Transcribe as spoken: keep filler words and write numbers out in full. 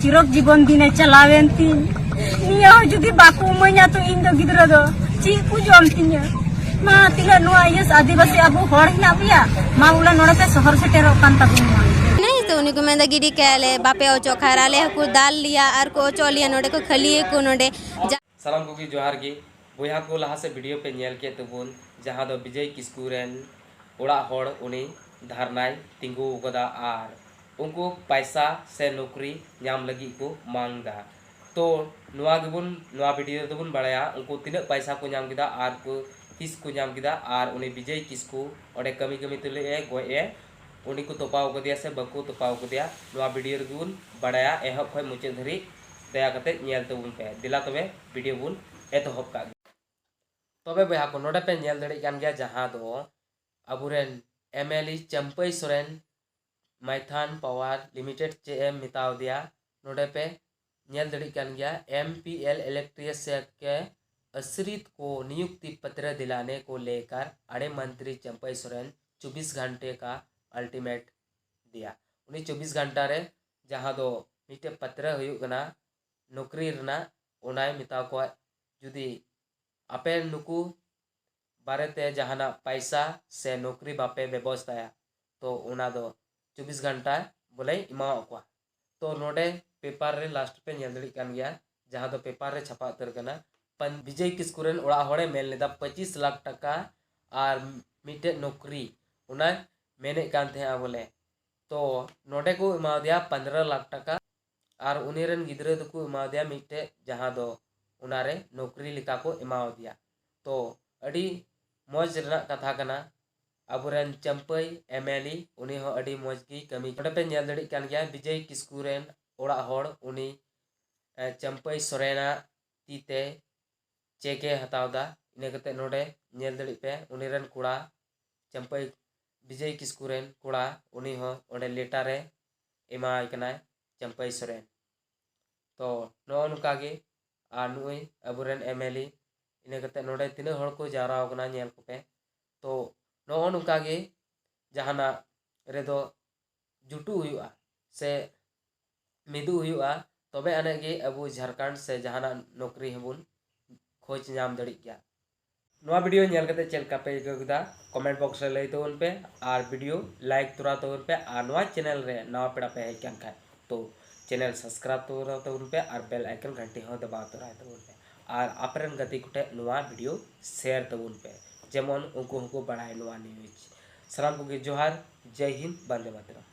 ᱪᱤᱨᱚᱠ ᱡᱤᱵᱚᱱ ᱫᱤᱱᱮ ᱪᱟᱞᱟᱣᱮᱱ ᱛᱤᱧ᱾ ᱱᱤᱭᱟᱹ ᱦᱚᱸ ᱡᱩᱫᱤ ᱵᱟᱠᱚ ᱤᱢᱟᱹᱧᱟ ᱛᱚ ᱤᱧ ᱫᱚ ᱜᱤᱫᱽᱨᱟᱹ ᱫᱚ ᱪᱮᱫ ᱠᱚ ᱡᱚᱢ ᱛᱤᱧᱟ? ᱢᱟ ᱛᱤᱱᱟᱹᱜ ᱱᱚᱣᱟ ᱤᱭᱟᱹ ᱟᱹᱫᱤᱵᱟᱹᱥᱤ ᱟᱵᱚ ᱦᱚᱲ ᱦᱮᱱᱟᱜ ᱵᱚᱭᱟ, ᱢᱟ ᱵᱚᱞᱮ ᱱᱚᱰᱮ ᱯᱮ ᱥᱚᱦᱚᱨ ᱥᱮᱴᱮᱨᱚᱜ ᱠᱟᱱ ᱛᱟᱵᱚᱱ ᱢᱟ᱾ ᱱᱤᱭᱟᱹ ᱛᱚ ᱩᱱᱤ ᱠᱚ ᱢᱮᱱᱫᱟ ᱜᱤᱰᱤ ᱠᱟᱭᱟᱞᱮ, ᱵᱟᱯᱮ ᱚᱪᱚᱜ ᱠᱷᱟᱱ ᱟᱞᱮ ᱦᱚᱸᱠᱚ ᱫᱟᱞ ᱞᱮᱭᱟ ᱟᱨ ᱠᱚ ᱚᱪᱚᱜ ᱞᱮᱭᱟ, ᱱᱚᱰᱮ ᱠᱚ ᱠᱷᱟᱹᱞᱤᱭᱟᱠᱚ ᱱᱚᱰᱮ᱾ ᱡᱟ- ᱥᱟᱱᱟᱢ ᱠᱚᱜᱮ ᱡᱚᱦᱟᱨ ᱜᱮ᱾ ᱵᱚᱭᱦᱟ ᱠᱚ, ᱞᱟᱦᱟ ᱥᱮᱫ ᱵᱷᱤᱰᱤᱭᱳ ᱯᱮ ᱧᱮᱞ ᱠᱮᱫ ᱛᱟᱵᱚᱱ, ᱡᱟᱦᱟᱸ ᱫᱚ ᱵᱤᱡᱚᱭ ᱠᱤᱥᱠᱩ ᱨᱮᱱ ᱚᱲᱟᱜ ᱦᱚᱲ ᱩᱱᱤ ᱫᱷᱟᱨᱱᱟᱭ ᱛᱤᱸᱜᱩ ᱟᱠᱟᱫᱟ ᱟᱨ ᱩᱱᱠᱩ ᱯᱟᱭᱥᱟ ᱥᱮ ᱱᱚᱠᱨᱤ ᱧᱟᱢ ᱞᱟᱹᱜᱤᱫ ᱠᱚ ᱢᱟᱝ ᱮᱫᱟ᱾ ᱛᱚ ᱱᱚᱣᱟ ᱜᱮᱵᱚᱱ, ᱱᱚᱣᱟ ᱵᱷᱤᱰᱤᱭᱳ ᱨᱮᱫᱚ ᱵᱚᱱ ᱵᱟᱲᱟᱭᱟ ᱩᱱᱠᱩ ᱛᱤᱱᱟᱹᱜ ᱯᱟᱭᱥᱟ ᱠᱚ ᱧᱟᱢ ᱠᱮᱫᱟ ᱟᱨ ᱠᱚ ᱛᱤᱥ ᱠᱚ ᱧᱟᱢ ᱠᱮᱫᱟ ᱟᱨ ᱩᱱᱤ ᱵᱤᱡᱚᱭ ᱠᱤᱥᱠᱩ ᱚᱸᱰᱮ ᱠᱟᱹᱢᱤ ᱠᱟᱹᱢᱤ ᱛᱩᱞᱩᱡ ᱮ ᱜᱚᱡ ᱮ, ᱩᱱᱤ ᱠᱚ ᱛᱚᱯᱟᱣ ᱠᱟᱫᱮᱭᱟ ᱥᱮ ᱵᱟᱠᱚ ᱛᱚᱯᱟᱣ ᱠᱟᱫᱮᱭᱟ, ᱱᱚᱣᱟ ᱵᱷᱤᱰᱤᱭᱳ ᱨᱮᱜᱮ ᱵᱚᱱ ᱵᱟᱲᱟᱭᱟ᱾ ᱮᱦᱚᱵ ᱠᱷᱚᱱ ᱢᱩᱪᱟᱹᱫ ᱫᱷᱟᱹᱨᱤᱡ ᱫᱟᱭᱟ ᱠᱟᱛᱮ ᱧᱮᱞ ᱛᱟᱵᱚᱱ ᱯᱮ᱾ ᱫᱮᱞᱟ ᱛᱚᱵᱮ ᱵᱷᱤᱰᱤᱭᱳ ᱵᱚᱱ ᱮᱛᱚᱦᱚᱵ ᱠᱟᱜ ᱜᱮ᱾ ᱛᱚᱵᱮ ᱵᱚᱭᱦᱟ ᱠᱚ, ᱱᱚᱰᱮ ᱯᱮ ᱧᱮᱞ ᱫᱟᱲᱮᱭᱟᱜ ᱠᱟᱱ ᱜᱮᱭᱟ, ᱡᱟᱦᱟᱸ ᱫᱚ ᱟᱵᱚᱨᱮᱱ M L A Champai Soren Maithan power limited ᱪᱮᱫ ᱮ ᱢᱮᱛᱟᱣ ᱫᱮᱭᱟ, ᱱᱚᱰᱮ ᱯᱮ ᱧᱮᱞ ᱫᱟᱲᱮᱭᱟᱜ ᱠᱟᱱ ᱜᱮᱭᱟ, एमपीएल इलेक्ट्रिक के आश्रित को नियुक्ति पत्र दिलाने को लेकर आड़े मंत्री चंपई सोरेन चौबीस घंटे का अल्टीमेट दिया। ᱩᱱᱤ ᱪᱚᱵᱵᱤᱥ ᱜᱷᱚᱱᱴᱟ ᱨᱮ ᱡᱟᱦᱟᱸ ᱫᱚ ᱢᱤᱫᱴᱮᱡ ᱯᱟᱛᱨᱟ ᱦᱩᱭᱩᱜ ᱠᱟᱱᱟ ᱱᱚᱠᱨᱤ ᱨᱮᱱᱟᱜ, ᱚᱱᱟᱭ ᱢᱮᱛᱟ ᱠᱚᱣᱟ, ᱡᱩᱫᱤ ᱟᱯᱮ ᱱᱩᱠᱩ ᱵᱟᱨᱮᱛᱮ ᱡᱟᱦᱟᱱᱟᱜ ᱯᱟᱭᱥᱟ ᱥᱮ ᱱᱚᱠᱨᱤ ᱵᱟᱯᱮ ᱵᱮᱵᱚᱥᱛᱷᱟᱭᱟ, ᱛᱚ ᱚᱱᱟ ᱫᱚ ᱪᱚᱵᱵᱤᱥ ᱜᱷᱚᱱᱴᱟ ᱵᱚᱞᱮ ᱮᱢᱟᱣᱟᱫ ᱠᱚᱣᱟ᱾ ᱛᱚ ᱱᱚᱰᱮ ᱯᱮᱯᱟᱨ ᱨᱮ ᱞᱟᱥᱴ ᱯᱮ ᱧᱮᱞ ᱫᱟᱲᱮᱭᱟᱜ ᱠᱟᱱ ᱜᱮᱭᱟ, ᱡᱟᱦᱟᱸ ᱫᱚ ᱯᱮᱯᱟᱨ ᱨᱮ ᱪᱷᱟᱯᱟ ᱩᱛᱟᱹᱨ ᱠᱟᱱᱟ, ᱯᱚᱱ-, ᱵᱤᱡᱚᱭ ᱠᱤᱥᱠᱩ ᱨᱮᱱ ᱚᱲᱟᱜ ᱦᱚᱲᱮ ᱢᱮᱱ ᱞᱮᱫᱟ ᱯᱚᱸᱪᱤᱥ ᱞᱟᱠᱷ ᱴᱟᱠᱟ ᱟᱨ ᱢᱤᱫᱴᱮᱡ ᱱᱚᱠᱨᱤ, ᱚᱱᱟᱭ ᱢᱮᱱᱮᱫ ᱠᱟᱱ ᱛᱟᱦᱮᱸᱜᱼᱟ ᱵᱚᱞᱮ᱾ ᱛᱚ ᱱᱚᱰᱮ ᱠᱚ ᱮᱢᱟᱣᱟᱫᱮᱭᱟ ᱯᱚᱱᱫᱽᱨᱚ ᱞᱟᱠᱷ ᱴᱟᱠᱟ ᱟᱨ ᱩᱱᱤ ᱨᱮᱱ ᱜᱤᱫᱽᱨᱟᱹ ᱫᱚᱠᱚ ᱮᱢᱟᱣᱟᱫᱮᱭᱟ ᱢᱤᱫᱴᱮᱡ, ᱡᱟᱦᱟᱸ ᱫᱚ ᱚᱱᱟᱨᱮ ᱱᱚᱠᱨᱤ ᱞᱮᱠᱟ ᱠᱚ ᱮᱢᱟᱣᱟᱫᱮᱭᱟ᱾ ᱛᱚ ᱟᱹᱰᱤ ᱢᱚᱡᱽ ᱨᱮᱱᱟᱜ ᱠᱟᱛᱷᱟ ᱠᱟᱱᱟ᱾ ᱟᱵᱚᱨᱮᱱ ᱪᱟᱹᱢᱯᱟᱹᱭ ᱮᱢ ᱮᱞ ᱮ, ᱩᱱᱤ ᱦᱚᱸ ᱟᱹᱰᱤ ᱢᱚᱡᱽ ᱜᱮ ᱠᱟᱹᱢᱤ᱾ ᱱᱚᱰᱮ ᱯᱮ ᱧᱮᱞ ᱫᱟᱲᱮᱭᱟᱜ ᱠᱟᱱ ᱜᱮᱭᱟ, ᱵᱤᱡᱚᱭ ᱠᱤᱥᱠᱩ ᱨᱮᱱ ᱚᱲᱟᱜ ᱦᱚᱲ ᱩᱱᱤ, ᱮ, ᱪᱟᱹᱢᱯᱟᱹᱭ ᱥᱚᱨᱮᱱᱟᱜ ᱛᱤ ᱛᱮ ᱪᱮᱠ ᱮ ᱦᱟᱛᱟᱣ ᱮᱫᱟ᱾ ᱤᱱᱟᱹ ᱠᱟᱛᱮ ᱱᱚᱰᱮ ᱧᱮᱞ ᱫᱟᱲᱮᱭᱟᱜ ᱯᱮ, ᱩᱱᱤ ᱨᱮᱱ ᱠᱚᱲᱟ ᱪᱟᱹᱢᱯᱟᱹᱭ, ᱵᱤᱡᱚᱭ ᱠᱤᱥᱠᱩ ᱨᱮᱱ ᱠᱚᱲᱟ, ᱩᱱᱤ ᱦᱚᱸ ᱚᱸᱰᱮ ᱞᱮᱴᱟᱨ ᱮ ᱮᱢᱟᱭ ᱠᱟᱱᱟᱭ ᱪᱟᱹᱢᱯᱟᱹᱭ ᱥᱚᱨᱮᱱ᱾ ᱛᱚ ᱱᱚᱜᱼᱚ ᱱᱚᱝᱠᱟ ᱜᱮ, ᱟᱨ ᱱᱩᱜᱼᱩᱭ ᱟᱵᱚᱨᱮᱱ ᱮᱢ ᱮᱞ ᱮ, ᱤᱱᱟᱹ ᱠᱟᱛᱮ ᱱᱚᱰᱮ ᱛᱤᱱᱟᱹᱜ ᱦᱚᱲ ᱠᱚ ᱡᱟᱣᱨᱟ ᱟᱠᱟᱱᱟ ᱧᱮᱞ ᱠᱚᱯᱮ᱾ ᱛᱚ ᱱᱚᱜᱼᱚ ᱱᱚᱝᱠᱟ ᱜᱮ ᱡᱟᱦᱟᱱᱟᱜ ᱨᱮᱫᱚ ᱡᱩᱴᱩᱜ ᱦᱩᱭᱩᱜᱼᱟ ᱥᱮ ᱢᱤᱫᱩᱜ ᱦᱩᱭᱩᱜᱼᱟ, ᱛᱚᱵᱮ ᱟᱹᱱᱤᱡ ᱜᱮ ᱟᱵᱚ ᱡᱷᱟᱲᱠᱷᱚᱸᱰ ᱥᱮ ᱡᱟᱦᱟᱱᱟᱜ ᱱᱚᱠᱨᱤ ᱦᱚᱸᱵᱚᱱ ᱠᱷᱚᱡᱽ ᱧᱟᱢ ᱫᱟᱲᱮᱜ ᱜᱮᱭᱟ᱾ ᱱᱚᱣᱟ ᱵᱷᱤᱰᱤᱭᱳ ᱧᱮᱞ ᱠᱟᱛᱮ ᱪᱮᱫ ᱞᱮᱠᱟ ᱯᱮ ᱟᱹᱭᱠᱟᱹᱣ ᱠᱮᱫᱟ, ᱠᱚᱢᱮᱱᱴ ᱵᱚᱠᱥ ᱨᱮ ᱞᱟᱹᱭ ᱛᱟᱵᱚᱱ ᱯᱮ ᱟᱨ ᱵᱷᱤᱰᱤᱭᱳ ᱞᱟᱭᱤᱠ ᱛᱚᱨᱟ ᱛᱟᱵᱚᱱ ᱯᱮ ᱟᱨ ᱱᱚᱣᱟ ᱪᱮᱱᱮᱞ ᱨᱮ ᱱᱟᱣᱟ ᱯᱮᱲᱟ ᱯᱮ ᱦᱮᱡ ᱟᱠᱟᱱ ᱠᱷᱟᱡ ᱛᱚ ᱪᱮᱱᱮᱞ ᱥᱟᱵᱥᱠᱨᱟᱭᱤᱵ ᱛᱚᱨᱟ ᱛᱟᱵᱚᱱ ᱯᱮ ᱟᱨ ᱵᱮᱞ ᱟᱭᱠᱚᱱ ᱜᱷᱟᱱᱴᱤ ᱦᱚᱸ ᱫᱟᱵᱟᱣ ᱛᱚᱨᱟᱭ ᱛᱟᱵᱚᱱ ᱯᱮ ᱟᱨ ᱟᱯᱮ ᱨᱮᱱ ᱜᱟᱛᱮ ᱠᱚᱴᱷᱮᱱ ᱱᱚᱣᱟ ᱵᱷᱤᱰᱤᱭᱳ ᱥᱮᱭᱟᱨ ᱛᱟᱵᱚᱱ ᱯᱮ, ᱡᱮᱢᱚᱱ ᱩᱱᱠᱩ ᱦᱚᱸᱠᱚ ᱵᱟᱲᱟᱭ ᱱᱚᱣᱟ ᱱᱤᱭᱩᱡᱽ᱾ ᱥᱟᱱᱟᱢ ᱠᱚᱜᱮ ᱡᱚᱦᱟᱨ, ᱡᱟᱭ ᱦᱤᱱᱫ, ᱵᱟᱱᱫᱮ ᱢᱟᱛᱨᱚᱢ᱾